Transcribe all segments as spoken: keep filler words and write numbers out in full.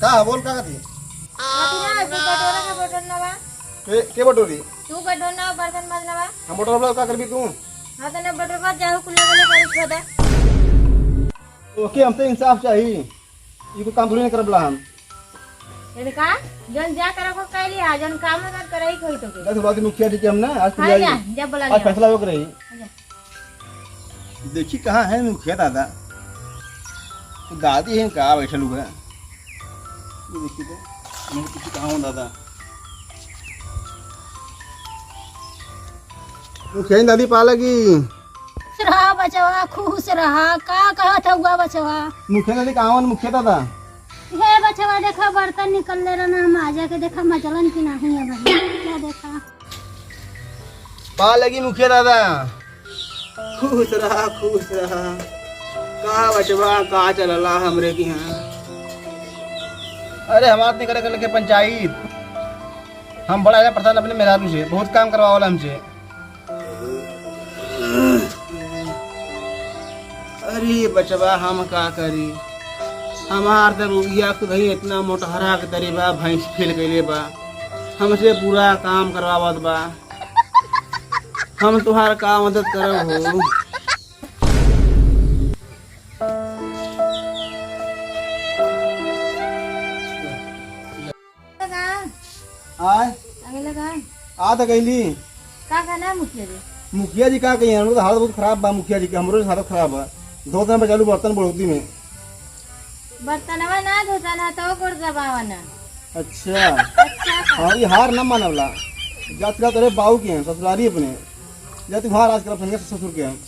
हाँ, बोल, का कहती? अभी ना, तू बटोरा का बटोरना बा। के, के बटोरी? तू बटोरना बा, बर्तन माजना बा। हम बटोरब, का करबी तू? हाँ, तो ना बटोरबा, जाहू कुल लगले करी छोदा। ओके, हमसे इंसाफ चाहिए। ये कोई काम थोड़ी ना करबला हम। ये का? जौन जा करे को कहली हा, जौन काम ना करई कोई तो के। दस बात मुखिया जी के हम ना, आज हाँ, बुलाई। जा, जा बुला आज लिया। फैसला हो के रही। जा। देखी कहाँ है मुखिया दादा? तो दादी है कहाँ बैठल हुआ? ये देखी तो, हम देखी कहाँ हो दादा? मुखिया जी दादी पा लगी। खुश रहा बचवा, खुश रहा। का कहत हुआ बचवा? मुखिया दादी कहाँ हो मुखिया दादा? हे बचवा, देखा बर्तन निकल ले रहना, हम आ जाके देखा मजलन की नहीं है भाई। क्या देखा? पा लगी मुखिया दादा। खुश रहा, खुश रहा। का बचवा, का चलला हमरे के यहाँ? अरे, हमार नहीं करे, करे के पंचायत। हम बड़ा है परेशान अपने मेहरारू से, बहुत काम करवावला हमसे। अरे बचवा, हम का करी? हमार तो रुइया खुद ही इतना मोटहरा के तरे बा, भैंस फेल कइले बा, हमसे पूरा काम करवावत बा। हम तोहार का मदद करब हो? लगा। आय? आगे लगा। आ त गइली। का कहना है मुखिया जी? मुखिया जी का कही, हमरो तो हालत बहुत खराब बा मुखिया जी के, हमरो हालत खराब बा। धोत ना बचालू बर्तन बढ़ोतरी में। बर्तनवा ना धोता ना तो गोड़ दबावा ना। अच्छा। अच्छा का? हाँ, ये हार ना मानवला। जात का तोरे बाऊ के हैं, ससुरारी अपने। जा तू हार आज कर अपने ससुर के हैं।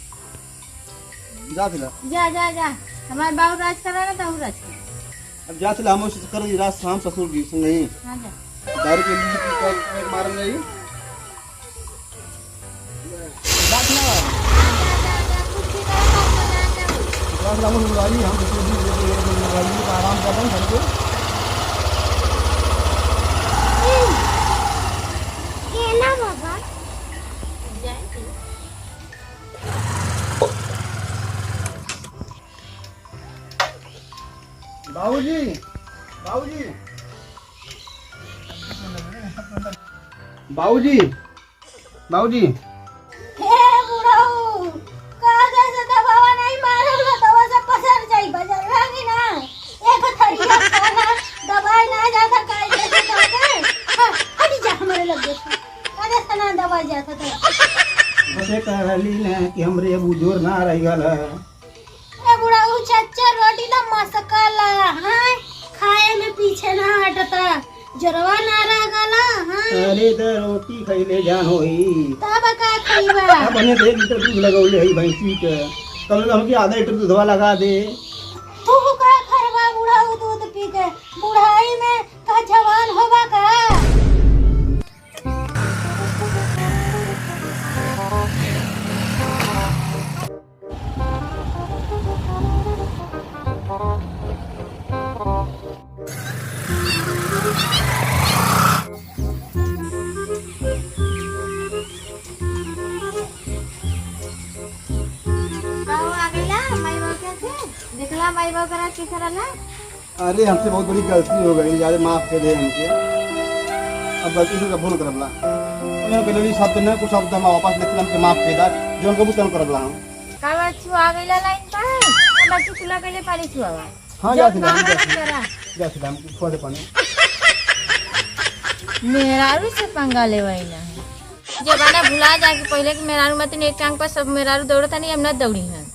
जा फिर। जा, जा, जा। हमार बाऊ राज करा ना, तहू राज करा। अब जा फिर, हम उसे कर दी, राज हम ससुर जी से नहीं। हाँ, जा। दारू के लिए तो मार नहीं। जा फिर। जा, जा, जा, कुछ भी करो, बात बना, जा। जा फिर, हम ससुर जी, हम ससुर जी, आराम कर रहे हैं घर पे। ये ना बाबा। बाबूजी, बाबूजी, बाबूजी, बाबूजी। हे बुढ़ऊ, का जैसे दबावा नहीं मारल ना, दवा से पसर जाई, बजर लागी ना। एक थरिया खाना दबाई ना जाता, काई जैसे जाता। हाँ, हट जा हमारे लगे से। का जैसे ना दबाई जाता था। बसे कहली ना कि हमरे अब जोर ना रह गल है। ए बुढ़ऊ, चच्चा रोटी त मसकला, हाँ? खाए में पीछे ना हटता, जोरवा ना रह गला, हाँ? अरे, त रोटी खइले जान होई। तब का खइबा? अब हमें डेढ़ लीटर दूध लगौले हई भैंसी के, कम से कम हमके आधा लीटर दूधवा लगा दे। तू का खइबा बुढ़ऊ दूध पी के? बुढ़ाई में का जवान होबा का? बाबू आ गइला, माई बाबू के थे? देखला माई बाबू करा कैसा रहला? अरे, हमसे बहुत बड़ी गलती हो गई, यार, माफ कर दे हमके। अब गलती से कबो न करबला। उन्हें गलती शब्द न कुछ शब्द हम वापस लेके हमके माफ कर दा, जो हमको बुझ करबला हम। का बात छुआ गइला लाइन पर? का बात चुकुला कइले पानी छुआवा? हाँ, जब जात ना, बाहर जात ना। करा। जात ना, हम छुआ दे पानी। मेहरारू से पंगा लेवाई ना है। जमाना भुला जाके पहिले के मेहरारू मतिन एक टांग पर सब मेहरारू दौड़त हनी, हम ना दौड़ी हैं।